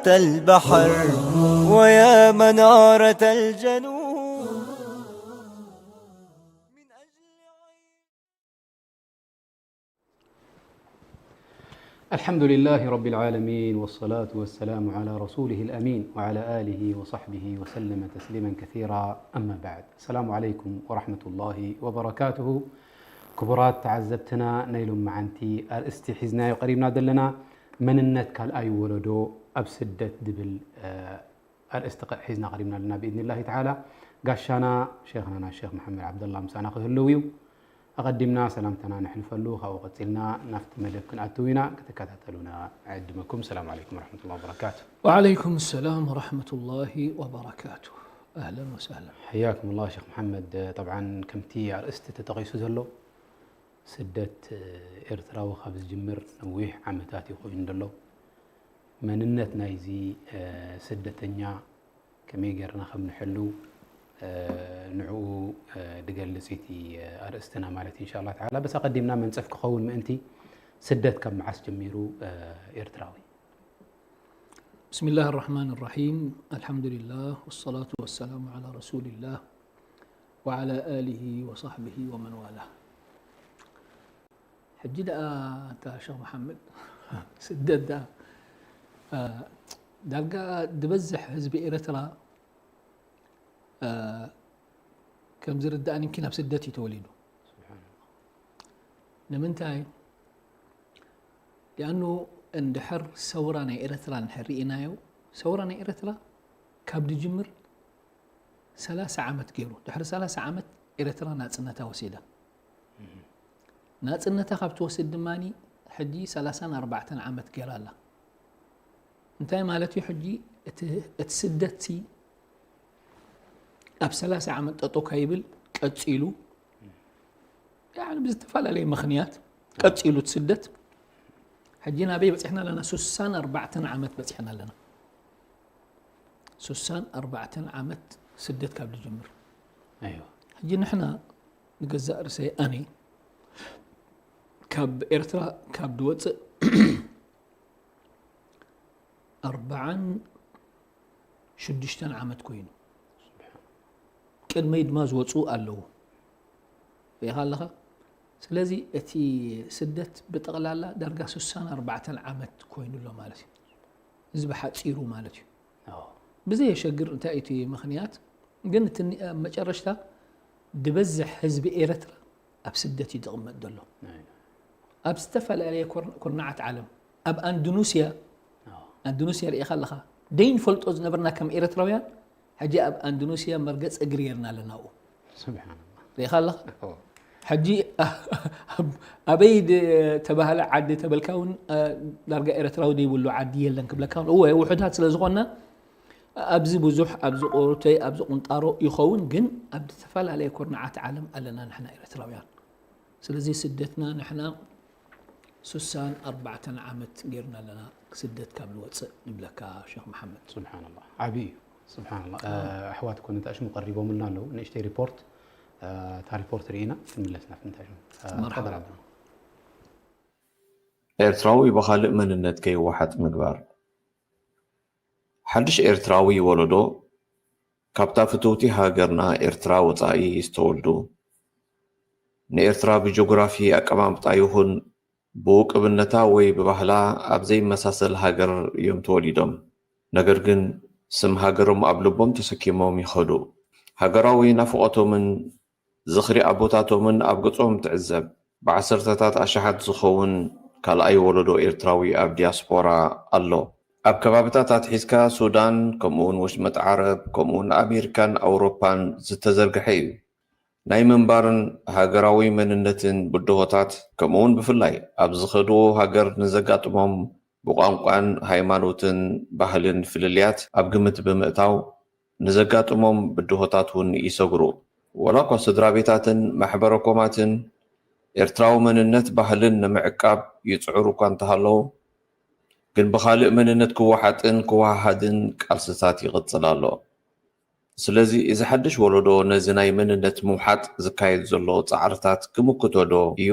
البحر ويا منارة الجنوب. الحمد لله رب العالمين، والصلاة والسلام على رسوله الأمين وعلى آله وصحبه وسلم تسليما كثيرا. أما بعد، السلام عليكم ورحمة الله وبركاته. ክቡራት ተዓዘብትና፣ ናይ ሎምዓንቲ ኣርእስቲ ሒዝናዮ ቀሪብና ዘለና፣ መንነት ካልኣይ ወለዶ ኣብ ስደት ዝብል ኣርእስቲ ሒዝና ቀሪብና ኣለና። ብኢዝኒላሂ ተዓላ፣ ጋሻና ሸይኽናና ሸይኽ መሓመድ ዓብደላ ምሳና ክህልው እዩ። ኣቐዲምና ሰላምታና ነሕልፈሉ፣ ካብኡ ቀጺልና ናብቲ መደብ ክንኣትው ኢና። ክትከታተሉና እዕድመኩም። ሰላም ዓለይኩም ወረሕመቱላሂ ወበረካቱ። وعليكم السلام ورحمة الله وبركاته. أهلا وسهلا. حياكم الله شيخ محمد. طبعا ከምቲ ኣርእስቲ ተጠቒሱ ዘሎ፣ ስደት ኤርትራዊ ካብ ዝጅምር ነዊሕ ዓመታት እዩ ኮይኑ ዘሎ። መንነት ናይዚ ስደተኛ ከመይ ጌርና ከም ንሕሉ ንዕኡ ድገልጽ እቲ ኣርእስትና ማለት እዩ። ኢንሻላህ ተዓላ፣ በስ ኣቐዲምና መንጸፍ ክኸውን ምእንቲ፣ ስደት ካብ መዓስ ጀሚሩ ኤርትራዊ? بسم الله الرحمن الرحيم. الحمد لله والصلاة والسلام على رسول الله وعلى آله وصحبه ومن والاه. ሕጂ ደኣ እንታ ሸኽ መሓመድ፣ ስደት ደኣ ዳርጋ ዝበዝሕ ህዝቢ ኤርትራ ከም ዝርዳእኒ፣ እምኪን ኣብ ስደት እዩ ተወሊዱ። ንምንታይ? ሊኣኑ እንድሕር ሰውራ ናይ ኤርትራ እንድሕር ርኢናዮ፣ ሰውራ ናይ ኤርትራ ካብ ድጅምር ሰላሳ ዓመት ገይሩ። ድሕሪ ሰላሳ ዓመት ኤርትራ ናጽነታ ወሲዳ። ናጽነታ ካብ ትወስድ ድማ ሕጂ ሰላሳን ኣርባዕተን ዓመት ገይራ ኣላ። እንታይ ማለት እዩ? ሕጂ እቲ ስደትሲ ኣብ ሰላሳ ዓመት ጠጠው ካይብል ቀጺሉ፣ ብዝተፈላለየ ምኽንያት ቀጺሉ እቲ ስደት። ሕጂ ናበይ በጺሕና ኣለና? ሱሳን ኣርባዕተን ዓመት በጺሕና ኣለና። ሱሳን ኣርባዕተን ዓመት ስደት ካብ ዝጅምር። ሕጂ ንሕና ንገዛእ ርእሰይ ኣነ ካብ ኤርትራ ካብ ዝወፅእ ኣርባዓን ሽዱሽተን ዓመት ኮይኑ፣ ቅድመይ ድማ ዝወፁ ኣለዉ። ርኢኻ ኣለኻ። ስለዚ እቲ ስደት ብጠቕላላ ዳርጋ ሱሳን ኣርባዕተን ዓመት ኮይኑ ኣሎ ማለት እዩ። እዚ ብሓፂሩ ማለት እዩ። ብዘየሸግር እንታይ እቲ ምኽንያት ግን እቲ ኣብ መጨረሽታ ዝበዝሕ ህዝቢ ኤርትራ ኣብ ስደት እዩ ዝቕመጥ ዘሎ። ኣብ ዝተፈላለየ ኩርናዓት ዓለም፣ ኣብ ኣንድኑስያ፣ ኣንድኑስያ ርኢኻ ኣለኻ፣ ደይንፈልጦ ዝነበርና ከም ኤርትራውያን ሕጂ ኣብ ኣንድኑስያ መርገጽ እግሪ ጌርና ኣለና። ኣብኡ ርኢኻ ኣለኻ። ሕጂ ኣበይ ተባህለ ዓዲ ተበልካ እውን ዳርጋ ኤርትራዊ ዘይብሉ ዓዲ የለን ክብለካ እውን፣ እወ ውሑዳት ስለ ዝኾንና ኣብዚ ብዙሕ ኣብዚ ቁሩተይ ኣብዚ ቁንጣሮ ይኸውን፣ ግን ኣብ ዝተፈላለየ ኩርናዓት ዓለም ኣለና ንሕና ኤርትራውያን። ስለዚ ስደትና ንሕና ሱሳን ኣርባዕተን ዓመት ጌርና ኣለና ስደት ካብ ንወፅእ ንብለካ ሸኽ መሓመድ። ሱብሓነላህ፣ ዓብዪ እዩ። ሱብሓነላህ። ኣሕዋት እኮ ነቲ ኣሽሙ ቀሪቦምልና ኣለዉ። ንእሽተይ ሪፖርት፣ እታ ሪፖርት ርኢና ክንምለስ ናብ ፍንታሽሙ። መርሓባ። ተፈደል ዓብዱና። ኤርትራዊ ብኻልእ መንነት ከይወሓጥ ምግባር። ሓድሽ ኤርትራዊ ወለዶ ካብታ ፍትውቲ ሃገርና ኤርትራ ወጻኢ ዝተወልዱ፣ ንኤርትራ ብጂኦግራፊ ኣቀማምጣ ይኹን ብውቅብነታ ወይ ብባህላ ኣብ ዘይመሳሰል ሃገር እዮም ተወሊዶም። ነገር ግን ስም ሃገሮም ኣብ ልቦም ተሰኪሞም ይኸዱ። ሃገራዊ ናፍቖቶምን ዝኽሪ ኣቦታቶምን ኣብ ገጾም ትዕዘብ። ብዓሰርተታት ኣሽሓት ዝኸውን ካልኣይ ወለዶ ኤርትራዊ ኣብ ዲያስፖራ ኣሎ። ኣብ ከባብታት ኣትሒዝካ ሱዳን፣ ከምኡውን ወሽመጥ ዓረብ፣ ከምኡውን ኣሜሪካን ኣውሮፓን ዝተዘርግሐ እዩ። ናይ ምንባርን ሃገራዊ መንነትን ብድሆታት፣ ከምኡውን ብፍላይ ኣብ ዝኸድዎ ሃገር ንዘጋጥሞም ብቋንቋን ሃይማኖትን ባህልን ፍልልያት ኣብ ግምት ብምእታው፣ ንዘጋጥሞም ብድሆታት እውን ይሰግሩ። ወላ እኳ ስድራ ቤታትን ማሕበረ ኮማትን ኤርትራዊ መንነት ባህልን ንምዕቃብ ይጽዕሩ እኳ እንተሃለዉ፣ ግን ብኻልእ መንነት ክወሓጥን ክወሃሃድን ቃልስታት ይቕጽል ኣሎ። ስለዚ እዚ ሓድሽ ወለዶ ነዚ ናይ መንነት ምውሓጥ ዝካየድ ዘሎ ጻዕርታት ክምክቶ ዶ እዩ?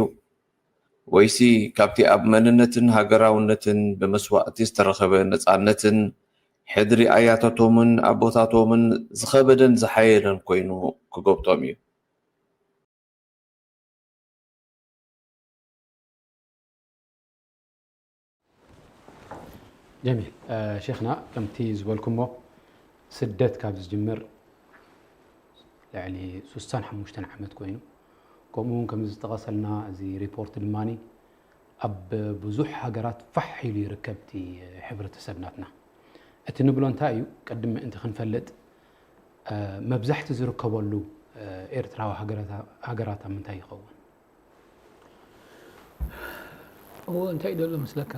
ወይሲ ካብቲ ኣብ መንነትን ሃገራውነትን ብመስዋእቲ ዝተረኸበ ነጻነትን ሕድሪ ኣያታቶምን ኣቦታቶምን ዝኸበደን ዝሓየለን ኮይኑ ክጎብጦም እዩ። ጀሚል ሸይኽና፣ ከምቲ ዝበልኩሞ ስደት ካብ ዝጅምር ልዕሊ ሱሳን ሓሙሽተን ዓመት ኮይኑ፣ ከምኡ እውን ከምዚ ዝጠቐሰልና እዚ ሪፖርት ድማ ኣብ ብዙሕ ሃገራት ፋሕ ኢሉ ይርከብ እቲ ሕብረተሰብ ናትና። እቲ ንብሎ እንታይ እዩ? ቅድሚ ምእንቲ ክንፈልጥ መብዛሕቲ ዝርከበሉ ኤርትራዊ ሃገራት ኣብ ምንታይ ይኸውን? እዎ እንታይ ደሎ መስለካ፣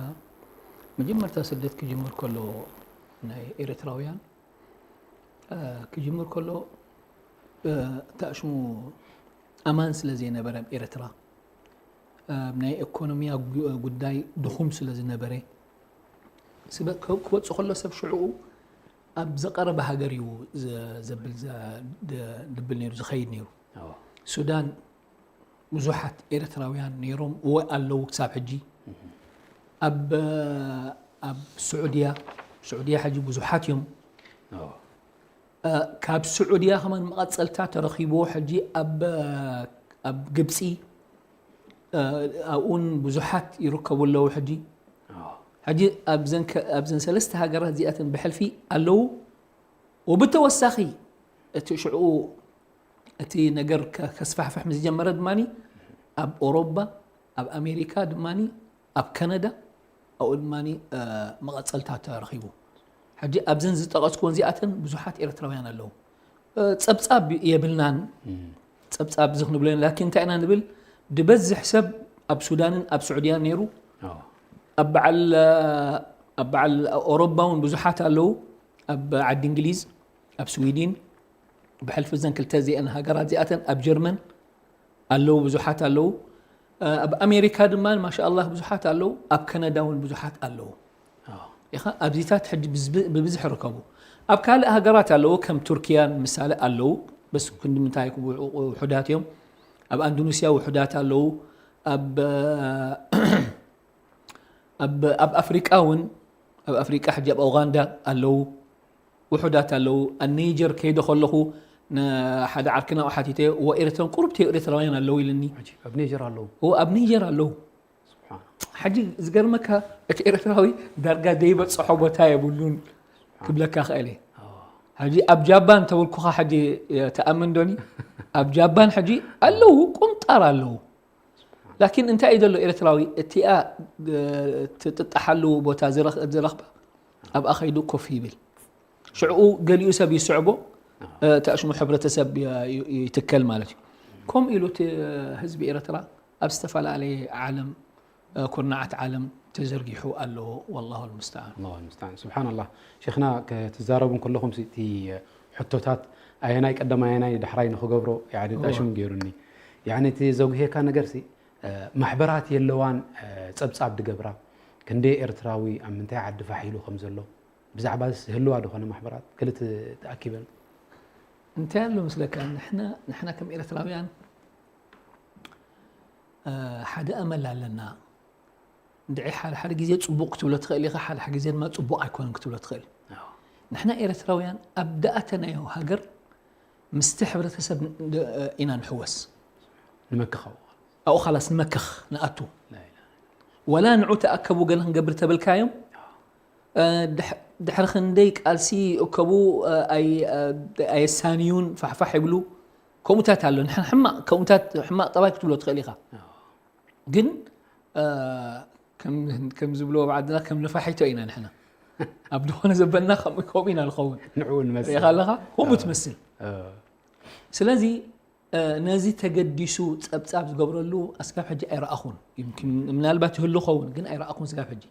መጀመርታ ስደት ክጅምር ከሎ ናይ ኤርትራውያን ክጅምር ከሎ ተኣሽሙ ኣማን ስለ ዘይነበረ ኣብ ኤርትራ፣ ኣብ ናይ ኢኮኖሚያ ጉዳይ ድኹም ስለ ዝነበረ፣ ክወፅእ ከሎ ሰብ ሽዕኡ ኣብ ዝቐረበ ሃገር እዩ ዘብል ድብል ነይሩ ዝኸይድ ነይሩ። ሱዳን ብዙሓት ኤርትራውያን ነይሮም፣ እወ ኣለዉ ክሳብ ሕጂ። ኣብ ኣብ ስዑድያ፣ ስዑድያ ሕጂ ብዙሓት እዮም። ካብ ስዑድያ ከማን መቐፀልታ ተረኺብዎ ሕጂ ኣብ ኣብ ግብፂ ኣብኡን ብዙሓት ይርከቡ ኣለዉ። ሕጂ ሕጂ ኣብዘን ሰለስተ ሃገራት እዚኣተን ብሕልፊ ኣለዉ። ወብተወሳኺ እቲ ሽዕኡ እቲ ነገር ከስፋሕፍሕ ምስ ጀመረ ድማ ኣብ ኦሮባ፣ ኣብ ኣሜሪካ ድማ፣ ኣብ ካናዳ ኣብኡ ድማ መቐፀልታ ተረኺቡ። ሕጂ ኣብዘን ዝጠቐስኩወን እዚኣተን ብዙሓት ኤርትራውያን ኣለዉ። ፀብፃብ የብልናን፣ ፀብፃብ እዚ ክንብሎ ኢና። ላኪን እንታይ ኢና ንብል፣ ዝበዝሕ ሰብ ኣብ ሱዳንን ኣብ ስዑድያን ነይሩ። ኣብ በዓል ኣብ በዓል ኦሮባ እውን ብዙሓት ኣለዉ፣ ኣብ ዓዲ እንግሊዝ፣ ኣብ ስዊድን፣ ብሕልፊ እዘን ክልተ እዚአን ሃገራት እዚኣተን ኣብ ጀርመን ኣለዉ፣ ብዙሓት ኣለዉ። ኣብ ኣሜሪካ ድማ ማሻ ኣላህ ብዙሓት ኣለዉ፣ ኣብ ካናዳ እውን ብዙሓት ኣለዉ። ኢኻ ኣብዚታት ሕጂ ብብዝሒ ርከቡ። ኣብ ካልእ ሃገራት ኣለዉ፣ ከም ቱርኪያ ንምሳሌ ኣለዉ፣ በስ ክንዲ ምንታይ ውሑዳት እዮም። ኣብ ኣንዶነስያ ውሑዳት ኣለዉ። ኣብ ኣብ ኣብ ኣፍሪቃ እውን ኣብ ኣፍሪቃ ሕጂ ኣብ ኡጋንዳ ኣለዉ፣ ውሑዳት ኣለዉ። ኣብ ኒጀር ከይደ ከለኹ ንሓደ ዓርክና ሓቲተ፣ እወ ኤርትራን ቁሩብ ተይ ኤርትራውያን ኣለዉ ኢልኒ። ኣብ ኒጀር ኣለዉ። እወ ኣብ ኒጀር ኣለዉ። ሕጂ ዝገርመካ እቲ ኤርትራዊ ዳርጋ ዘይበጽሖ ቦታ የብሉን ክብለካ ክእል እየ። ሕጂ ኣብ ጃባን ተበልኩኻ ሕጂ ተኣምን ዶኒ? ኣብ ጃባን ሕጂ ኣለዉ፣ ቁንጣር ኣለዉ። ላኪን እንታይ እዩ ዘሎ ኤርትራዊ እቲኣ ትጥጣሓሉ ቦታ ዝረኽባ ኣብኣ ከይዱ ኮፍ ይብል። ሽዕኡ ገሊኡ ሰብ ይስዕቦ፣ ተኣሽሙ ሕብረተሰብ ይትከል ማለት እዩ። ከምኡ ኢሉ እቲ ህዝቢ ኤርትራ ኣብ ዝተፈላለየ ዓለም ኩርናዓት ዓለም ተዘርጊሑ ኣሎ። ወላሁ ልሙስተዓን። ኣላሁ ልሙስተዓን። ስብሓንላህ። ሸይኽና ክትዛረቡ እንከለኹም እቲ ሕቶታት ኣየናይ ቀደም ኣየናይ ዳሕራይ ንኽገብሮ ያኒ ጠሽም ገይሩኒ። ያኒ እቲ ዘጉሄካ ነገርሲ ማሕበራት የለዋን ጸብጻብ ድገብራ ክንደይ ኤርትራዊ ኣብ ምንታይ ዓዲ ፋሕ ኢሉ ከም ዘሎ ብዛዕባ ዝህልዋ ዝኾነ ማሕበራት ክልተ ተኣኪበን እንታይ ኣሎ ምስለካ ንሕና ንሕና ከም ኤርትራውያን ሓደ ኣመል ኣለና። እንድዒ ሓደ ሓደ ግዜ ጽቡቕ ክትብሎ ትኽእል ኢኻ፣ ሓደ ሓደ ግዜ ድማ ጽቡቕ ኣይኮነን ክትብሎ ትኽእል። ንሕና ኤርትራውያን ኣብ ደኣተናዮ ሃገር ምስቲ ሕብረተሰብ ኢና ንሕወስ። ንመክኽ ኣብኡ ኣብኡ ኻላስ ንመክኽ ንኣቱ። ወላ ንዑ ተኣከቡ ገለ ክንገብር ተበልካዮም ድሕሪ ክንደይ ቃልሲ ይእከቡ ኣየሳንዩን ፋሕፋሕ ይብሉ። ከምኡታት ኣሎ። ንሕና ሕማቕ ከምኡታት ሕማቕ ጠባይ ክትብሎ ትኽእል ኢኻ። ግን ከም ዝብልዎ ኣብ ዓድና ከም ነፋሒቶ ኢና ንሕና ኣብ ዝኾነ ዘበና ከምኡ ኢና ንኸውን። ንዕኡ ንመስል። ሪኢኻ ኣለኻ ከምኡ ትመስል። ስለዚ ነዚ ተገዲሱ ጸብጻብ ዝገብረሉ ኣስጋብ ሕጂ ኣይረኣኹን። ምናልባት ይህሉ ኸውን ግን ኣይረኣኹን ስጋብ ሕጂ።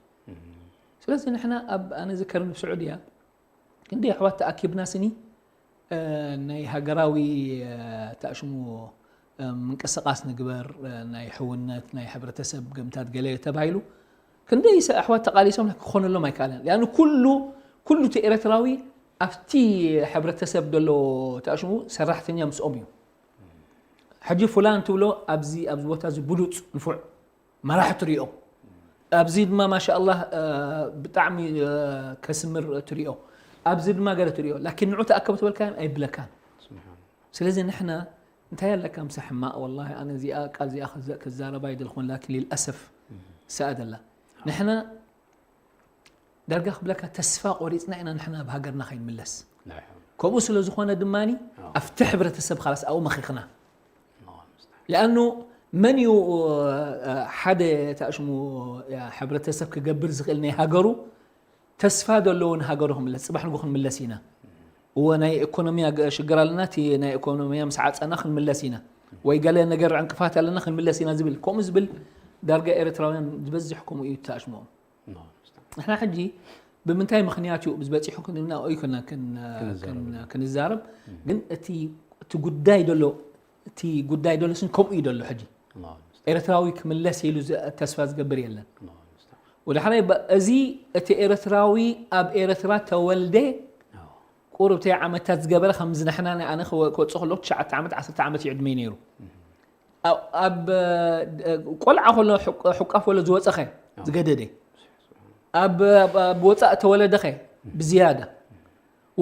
ስለዚ ንሕና ኣብ ኣነ ዝከርን ኣብ ስዑድያ ክንደይ ኣሕዋት ተኣኪብና ስኒ ናይ ሃገራዊ ተኣሽሙ ምንቅስቃስ ንግበር ናይ ሕውነት ናይ ሕብረተሰብ ገምታት ገለ ተባሂሉ ክንደይ ኣሕዋት ተቃሊሶም ክኾነሎም ኣይከኣለን። ሊኣኑ ኩሉ ኩሉ እቲ ኤርትራዊ ኣብቲ ሕብረተሰብ ዘሎ ተኣሽሙ ሰራሕተኛ ምስኦም እዩ። ሕጂ ፉላን ትብሎ ኣብዚ ኣብዚ ቦታ እዚ ብሉፅ ንፉዕ መራሕ ትሪኦ ኣብዚ ድማ ማሻ ኣላህ ብጣዕሚ ከስምር ትሪኦ ኣብዚ ድማ ገለ ትሪኦ ላኪን ንዑ ተኣከቡ ተበልካዮም ኣይብለካን። ስለዚ ንሕና እንታይ ኣለካ ምሳ ሕማቕ ወላ ኣነ እዚኣ ቃል እዚኣ ክዛረባ ይደልኹን ላኪን ሊልኣሰፍ ሰኣ ደላ ንሕና ዳርጋ ክብለካ ተስፋ ቆሪፅና ኢና ንሕና ኣብ ሃገርና ከይንምለስ። ከምኡ ስለ ዝኾነ ድማ ኣብቲ ሕብረተሰብ ካላስ ኣብኡ መኺኽና። ለኣኑ መን እዩ ሓደ ታሽሙ ሕብረተሰብ ክገብር ዝኽእል ናይ ሃገሩ ተስፋ ዘለዎ ንሃገሩ ክምለስ፣ ፅባሕ ንጎ ክንምለስ ኢና። እወ ናይ ኢኮኖሚያ ሽግር ኣለና፣ እቲ ናይ ኢኮኖሚያ ምስ ዓፀና ክንምለስ ኢና። ወይ ገለ ነገር ዕንቅፋት ኣለና ክንምለስ ኢና ዝብል፣ ከምኡ ዝብል ዳርጋ ኤርትራውያን ዝበዝሕ ከምኡ እዩ ተኣሽሞም። ንሕና ሕጂ ብምንታይ ምኽንያት እዩ ዝበፂሑ ክንና ኣይኮና ክንዛረብ፣ ግን እቲ ጉዳይ ደሎ እቲ ጉዳይ ደሎ ስን ከምኡ እዩ ደሎ ሕጂ ኤርትራዊ ክምለስ ኢሉ ተስፋ ዝገብር የለን። ወደሓናይ እዚ እቲ ኤርትራዊ ኣብ ኤርትራ ተወልደ ቁሩብ ተይ ዓመታት ዝገበረ ከምዚ ንሕና ኣነ ክወፅእ ከሎ ትሽዓተ ዓመት ዓሰርተ ዓመት እዩ ዕድመይ ነይሩ። ኣብ ቆልዓ ከሎ ሕቋፍ ከሎ ዝወፀኸ ዝገደደ ኣብ ወፃእ ተወለደኸ ብዝያዳ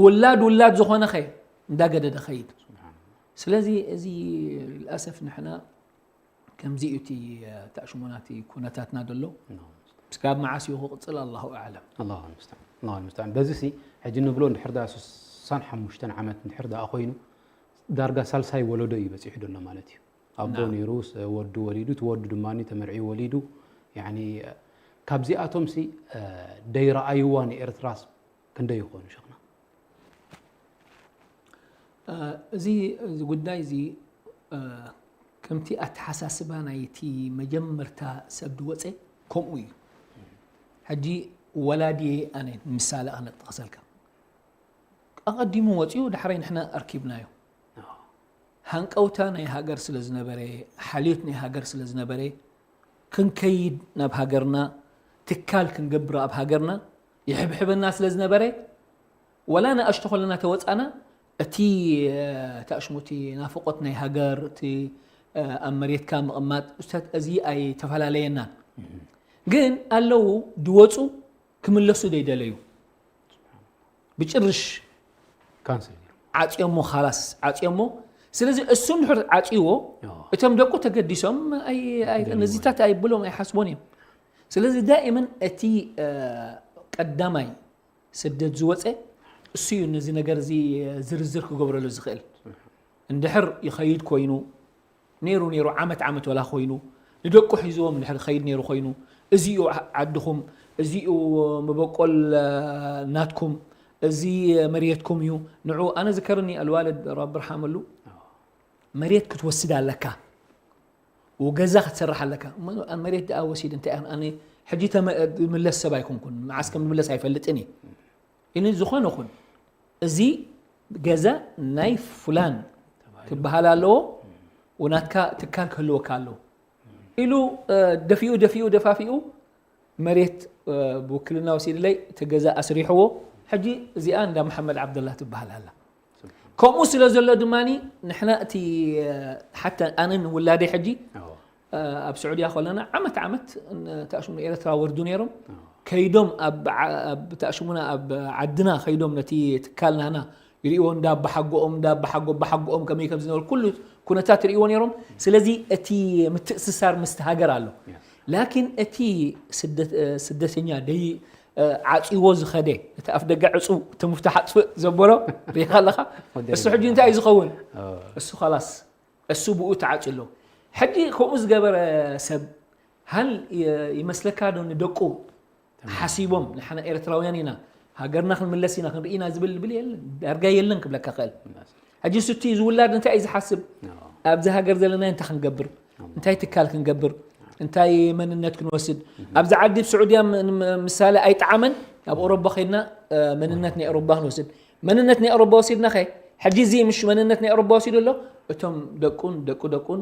ውላድ ውላድ ዝኾነኸ እንዳገደደ ኸይድ። ስለዚ እዚ ልኣሰፍ ንሕና ከምዚ እዩ እቲ ተኣሽሞና እቲ ኩነታትና ዘሎ። ስጋብ መዓስ እዩ ክቕፅል ኣላሁ ኣዕለም። ኣላሁ ልሙስተዓን። ኣላሁ ልሙስተዓን። በዚ ሲ ሕጂ ንብሎ እንድሕር ደኣ ስሳን ሓሙሽተን ዓመት እንድሕር ደኣ ኮይኑ ዳርጋ ሳልሳይ ወለዶ እዩ በፂሑ ዘሎ ማለት እዩ። ኣቦ ነይሩ ወዱ ወሊዱ እቲ ወዱ ድማ ተመርዒ ወሊዱ ያኒ ካብዚኣቶም ሲ ደይረኣይዋ ንኤርትራስ ክንደይ ይኾኑ ሸኽና? እዚ እዚ ጉዳይ እዚ ከምቲ ኣተሓሳስባ ናይቲ መጀመርታ ሰብ ዝወፀ ከምኡ እዩ። ሕጂ ወላዲ ኣነ ምሳሌ ኣነ ጥቕሰልካ ኣቐዲሙ ወፂኡ ዳሕራይ ንሕና ኣርኪብናዮ። ሃንቀውታ ናይ ሃገር ስለ ዝነበረ፣ ሓልዮት ናይ ሃገር ስለ ዝነበረ ክንከይድ ናብ ሃገርና ትካል ክንገብር ኣብ ሃገርና ይሕብሕበና ስለ ዝነበረ ወላ ንኣሽቱ ከለና ተወፃና እቲ ተኣሽሙቲ ናፍቆት ናይ ሃገር እቲ ኣብ መሬትካ ምቕማጥ ኡስታት እዚ ኣይተፈላለየናን ግን ኣለዉ ድወፁ ክምለሱ ደይደለዩ ብጭርሽ ካንስል ዓፅዮሞ ካላስ ዓፅዮሞ ስለዚ እሱ እንድሕር ዓፅይዎ እቶም ደቁ ተገዲሶም ነዚታት ኣይብሎም ኣይሓስቦን እዮም ስለዚ ዳእመን እቲ ቀዳማይ ስደት ዝወፀ እሱ እዩ ነዚ ነገር እዚ ዝርዝር ክገብረሉ ዝኽእል እንድሕር ይኸይድ ኮይኑ ነይሩ ነይሩ ዓመት ዓመት ወላ ኮይኑ ንደቁ ሒዝዎም እንድሕር ይኸይድ ነይሩ ኮይኑ እዚኡ ዓድኹም እዚኡ መበቆል ናትኩም እዚ መሬትኩም እዩ ንዑ ኣነ ዝከርኒ ኣልዋልድ ረቢ ርሓመሉ መሬት ክትወስድ ኣለካ ወገዛ ክትሰርሕ ኣለካ መሬት ደኣ ወሲድ እንታይ ኣነ ሕጂ ምለስ ሰብ ኣይኮንኩን መዓስ ከም ዝምለስ ኣይፈልጥን እየ እኒ ዝኾነ ኹን እዚ ገዛ ናይ ፉላን ክበሃል ኣለዎ ወናትካ ትካል ክህልወካ ኣለዎ ኢሉ ደፊኡ ደፊኡ ደፋፊኡ መሬት ብውክልና ወሲድለይ እቲ ገዛ ኣስሪሕዎ ሕጂ እዚኣ እንዳ መሓመድ ዓብደላ ትበሃል ኣላ ከምኡ ስለ ዘሎ ድማ ንሕና እቲ ሓታ ኣነን ውላደይ ሕጂ ኣብ ስዑድያ ከለና ዓመት ዓመት ተኣሽሙ ኤርትራ ወርዱ ነይሮም ከይዶም ተኣሽሙና ኣብ ዓድና ከይዶም ነቲ ትካል ናና ይርእዎ እንዳ ኣባሓጎኦም እንዳ ኣባሓጎ ኣባሓጎኦም ከመይ ከም ዝነበሩ ኩሉ ኩነታት ይርእዎ ነይሮም ስለዚ እቲ ምትእስሳር ምስቲ ሃገር ኣሎ ላኪን እቲ ስደተኛ ደይ ዓፅዎ ዝኸደ እቲ ኣፍ ደገ ዕፁ እቲ ምፍታሕ ኣጥፍእ ዘበሎ ሪኢኻ ኣለኻ እሱ ሕጂ እንታይ እዩ ዝኸውን እሱ ኸላስ እሱ ብኡ ተዓፅዩ ኣሎ ሕጂ ከምኡ ዝገበረ ሰብ ሃል ይመስለካ ዶ ንደቁ ሓሲቦም ንሕና ኤርትራውያን ኢና ሃገርና ክንምለስ ኢና ክንርኢ ኢና ዝብል ዝብል የለን ዳርጋ የለን ክብለካ ክእል ሕጂ ስቲ ዝውላድ እንታይ እዩ ዝሓስብ ኣብዚ ሃገር ዘለና እንታይ ክንገብር እንታይ ትካል ክንገብር እንታይ መንነት ክንወስድ ኣብዚ ዓዲ ስዑድያ ምሳሌ ኣይጠዓመን ኣብ ኦሮባ ከይድና መንነት ናይ ኦሮባ ክንወስድ መንነት ናይ ኦሮባ ወሲድና ከ ሕጂ እዚ ምሽ መንነት ናይ ኦሮባ ወሲዱ ኣሎ እቶም ደቁን ደቁ ደቁን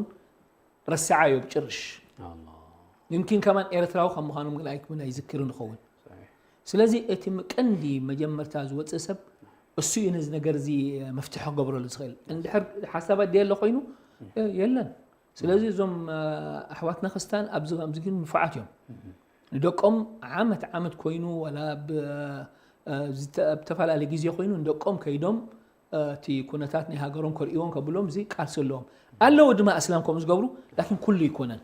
ረስዓዮ ብጭርሽ ይምኪን ከማን ኤርትራዊ ካብ ምዃኖም ግን ኣይክምን ኣይዝክርን ይኸውን ስለዚ እቲ ቀንዲ መጀመርታ ዝወፅእ ሰብ እሱ እዩ ነዚ ነገር እዚ መፍትሒ ክገብረሉ ዝኽእል እንድሕር ሓሳባት ደየለ ኮይኑ የለን ስለዚ እዞም ኣሕዋትና ክስታን ኣብዚ ከምዚ ግን ንፉዓት እዮም ንደቆም ዓመት ዓመት ኮይኑ ወላ ብ እ፣ ዝተ-፣ ኣብ ዝተፈላለየ ግዜ ኮይኑ ንደቆም ከይዶም፣ እ፣ እቲ ኩነታት ናይ ሃገሮም ከርእዎም ከብሎም እዚ ቃልሲ ኣለዎም። ኣለዉ ድማ ኣስላም ከምኡ ዝገብሩ፣ ላኪን ኩሉ ይኮነን።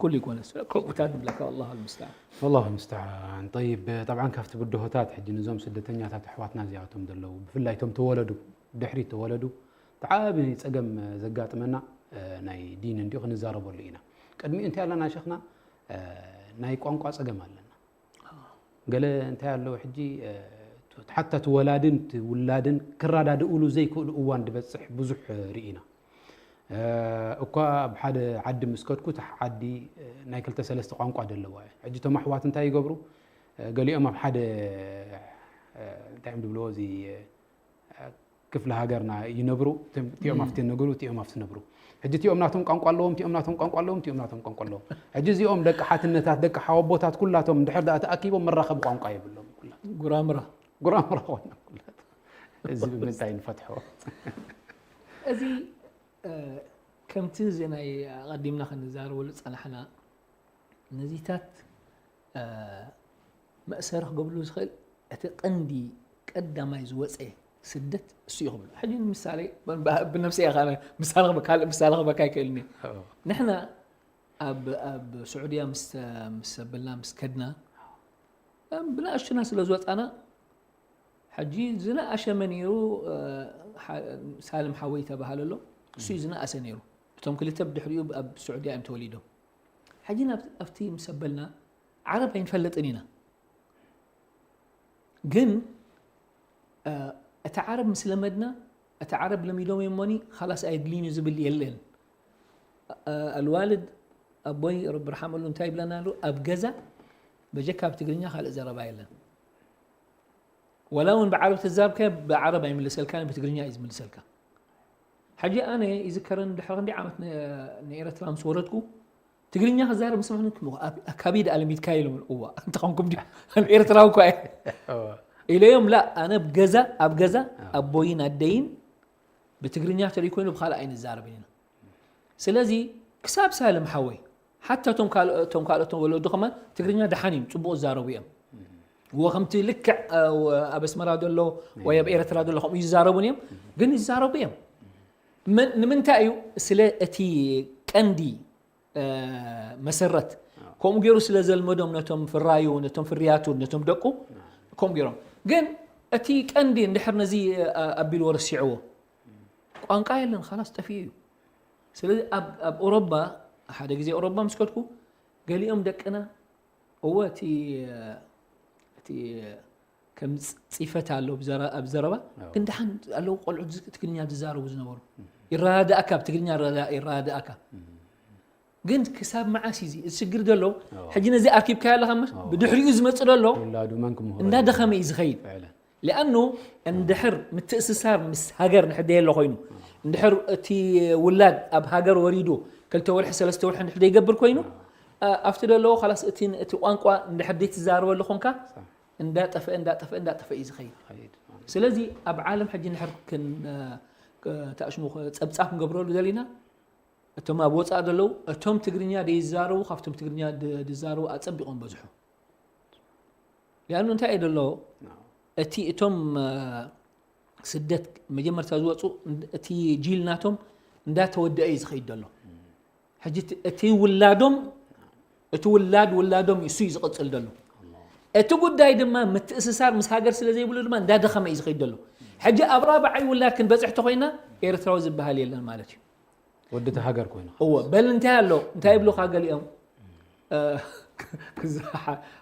ኩሉ ይኮነን። ስለ ከምኡታት ንብለካ፣ ኣላሁ ልሙስተዓን። ወላሁ ሙስተዓን። ጠይብ፣ ጠብዓን ካብቲ ብድሆታት ሕጂ ነዞም ስደተኛታት ኣሕዋትና እዚኣቶም ዘለዉ፣ ብፍላይ እቶም ተወለዱ፣ ድሕሪት ተወለዱ፣ እቲ ዓቢ ጸገም ዘጋጥመና፣ እ፣ ናይ ዲን እንዲዩ ክንዛረበሉ ኢና። ቅድሚኡ እንታይ ኣለና ሸኽና? እ፣ ናይ ቋንቋ ጸገም ኣለና። ገለ እንታይ ኣለዉ ሕጂ፣ እ፣ ሓታ እቲ ወላድን እቲ ውላድን ክረዳድእሉ ዘይክእሉ እዋን ዝበጽሕ ብዙሕ ርኢና። እ፣ እኳ ኣብ ሓደ ዓዲ ምስ ከድኩ፣ እቲ ዓዲ፣ እ፣ ናይ ክልተ ሰለስተ ቋንቋ ደለዋ እያ። ሕጂ እቶም ኣሕዋት እንታይ ይገብሩ? እ፣ ገሊኦም ኣብ ሓደ፣ እ፣ እንታይ እዮም ዝብልዎ፣ እዚ፣ እ፣ ክፍለ ሃገርና ይነብሩ፣ እቶም፣ እቲኦም ኣብቲ ይነብሩ፣ እቲኦም ኣብቲ ይነብሩ። ሕጂ እቲኦም ናቶም ቋንቋ ኣለዎም፣ እቲኦም ናቶም ቋንቋ ኣለዎም፣ እቲኦም ናቶም ቋንቋ ኣለዎም። ሕጂ እዚኦም ደቂ ሓትነታት፣ ደቂ ሓወቦታት ኩላቶም እንድሕር ደኣ ተኣኪቦም መራኸቢ ቋንቋ የብሎም ኩላ። ጉራምራ። ጉራምራ ኮይኖም ኩላቶም። እዚ ብምንታይ ንፈትሖ? እዚ፣ እ፣ ከምቲ እዚ ናይ ኣቐዲምና ክንዛረበሉ ዝጸናሕና ነዚታት፣ እ፣ መእሰሪ ክገብርሉ ዝኽእል እቲ ቀንዲ ቀዳማይ ዝወፀ ስደት እሱ እዩ ክብሉ። ሕጂ ንምሳሌ፣ ብ-፣ ብነፍሰይ ኢኻ፣ ኣነ ምሳሌ ክበ-፣ ካልእ ምሳሌ ክበካ ኣይክእልን እየ። ንሕና ኣብ፣ ኣብ ስዑድያ ምስ፣ ምስ ሰበልና፣ ምስ ከድና፣ ብንኣሽቱና ስለ ዝወፃና፣ ሕጂ ዝነኣሸ መን ነይሩ? እ፣ ሓ-፣ ሳልም ሓወይ ተባሃለ ኣሎ። እሱ እዩ ዝነኣሰ ነይሩ። እቶም ክልተ ብድሕሪኡ ኣብ ስዑድያ እዮም ተወሊዶም። ሕጂ ናብ-፣ ኣብቲ ምስ ኣበልና፣ ዓረብ ኣይንፈልጥን ኢና። ግን፣ እ፣ እቲ ዓረብ ምስ ለመድና፣ እቲ ዓረብ ለሚዶም እዮም እሞኒ፣ ኻላስ ኣየድልይን እዩ ዝብል የለን። እ፣ ኣልዋልድ ኣቦይ ረቢ ርሓመሉ እንታይ ይብለና ኣሎ? ኣብ ገዛ በጀካ ብትግርኛ ካልእ ዘረባ የለን። ወላ እውን ብዓረብ ተዛርብካዮ፣ ብዓረብ ኣይምልሰልካን፣ ብትግርኛ እዩ ዝምልሰልካ። ሕጂ ኣነ ይዝከረኒ፣ ድሕሪ ክንደይ ዓመት ን-፣ ንኤረትራ ምስ ወረድኩ፣ ትግርኛ ክዛረብ ምስ ሰማዕኒ፣ ክም-፣ ኣብ-፣ ካበይ ደኣ ለሚድካዮ ኢሎም፣ እዋ፣ እንታይ ኾንኩም ድዩ? ኣነ ኤርትራዊ እኳ እየ። እዋ። ኢለዮም፣ ላ፣ ኣነ ኣብ ገዛ፣ ኣብ ገዛ፣ ኣዎ። ኣቦይን ኣደይን ብትግርኛ ተሪኮይኑ ብኻልእ ኣይንዛረብን ኢና። ስለዚ ክሳብ ሳልም ሓወይ፣ ሓታ እቶም ካልኦ-፣ እቶም ካልኦት ወለዱ ከማን ትግርኛ ደሓን እዮም፣ ጽቡቕ ዝዛረቡ እዮም። እዎ ከምቲ ልክዕ፣ እ፣ ወ-፣ ኣብ ኣስመራ ዘሎ ወይ ኣብ ኤርትራ ዘሎ ከምኡ ይዛረቡን እዮም፣ ግን ይዛረቡ እዮም። መን-፣ ንምንታይ እዩ? ስለ እቲ ቀንዲ፣ እ፣ መሰረት ከምኡ ገይሩ ስለ ዘልመዶም ነቶም ፍራዩ፣ ነቶም ፍርያቱ፣ ነቶም ደቁ ከምኡ ገይሮም። ግን እቲ ቀንዲ እንድሕር ነዚ፣ እ፣ ኣቢልዎ ረሲዕዎ፣ ቋንቋ የለን፣ ኻላስ ጠፊኡ እዩ። ስለዚ ኣብ፣ ኣብ ኦሮባ፣ ሓደ ግዜ ኦሮባ ምስ ከድኩ፣ ገሊኦም ደቅና፣ እወ፣ እቲ፣ እቲ ከም ጽ-፣ ጽፈት ኣሎ ብዘረ-፣ ኣብ ዘረባ፣ ኣዎ። ግን ደሓን ኣለዉ ቆልዑት ዝ-፣ ትግርኛ ዝዛረቡ ዝነበሩ። ይረዳድኣካ፣ ኣብ ትግርኛ ይረዳ-፣ ይረዳድኣካ። ግን ክሳብ መዓስ እዩ እዚ? እዚ ሽግር ዘሎ፣ ኣዎ። ሕጂ ነዚ ኣርኪብካዮ ኣለኻ እምበር፣ ኣዎ። ብድሕሪኡ ዝመጽእ ዘሎ ውላዱ መን ክምህሮ እንዳደኸመ እዩ ዝኸይድ። ፍዕለን። ሊኣኑ እንድሕር ምትእስሳር ምስ ሃገር ንሕደየ ኣሎ ኮይኑ፣ እንድሕር እቲ ውላድ ኣብ ሃገር ወሪዱ ክልተ ወርሒ፣ ሰለስተ ወርሒ እንድሕር ዘይገብር ኮይኑ፣ ኣ-፣ ኣብቲ ደለዎ ኻላስ እቲ፣ እቲ ቋንቋ እንድሕር ዘይትዛረበሉ ኾንካ፣ ሳሕ። እንዳጠፍአ፣ እንዳጠፍአ፣ እንዳጠፍአ እዩ ዝኸይድ። ይኸይድ ማለት እዩ። ስለዚ ኣብ ዓለም ሕጂ እንድሕር ክን-፣ እ፣ ክ-፣ ተኣሽሙ ኸ-፣ ጸብጻብ ክንገብረሉ ደሊና፣ እቶም ኣብ ወጻኢ ዘለዉ፣ እቶም ትግርኛ ዘይዛረቡ፣ ካብቶም ትግርኛ ድ-፣ ዝዛረቡ ኣጸቢቖም በዝሑ። ሊኣኑ እንታይ እዩ ደሎ? ኣዎ። እቲ እቶም፣ እ፣ ስደት መጀመርታ ዝወጹ፣ እቲ ጂል ናቶም እንዳተወደአ እዩ ዝኸይድ ደሎ። ሕጂ እቲ፣ እቲ ውላዶም፣ እቲ ውላድ ውላዶም እዩ፣ እሱ እዩ ዝቕጽል ደሎ። እቲ ጉዳይ ድማ ምትእስሳር ምስ ሃገር ስለ ዘይብሉ ድማ እንዳደኸመ እዩ ዝኸይድ ደሎ። ሕጂ ኣብ ራብዓይ ውላድ ክንበጽሕ ተኾይና ኤርትራዊ ዝበሃል የለን ማለት እዩ። ወዲ እቲ ሃገር ኮይኑ። እወ፣ በል እንታይ ኣሎ? እንታይ ይብሉኻ ገሊኦም? እ፣ ክዛ-፣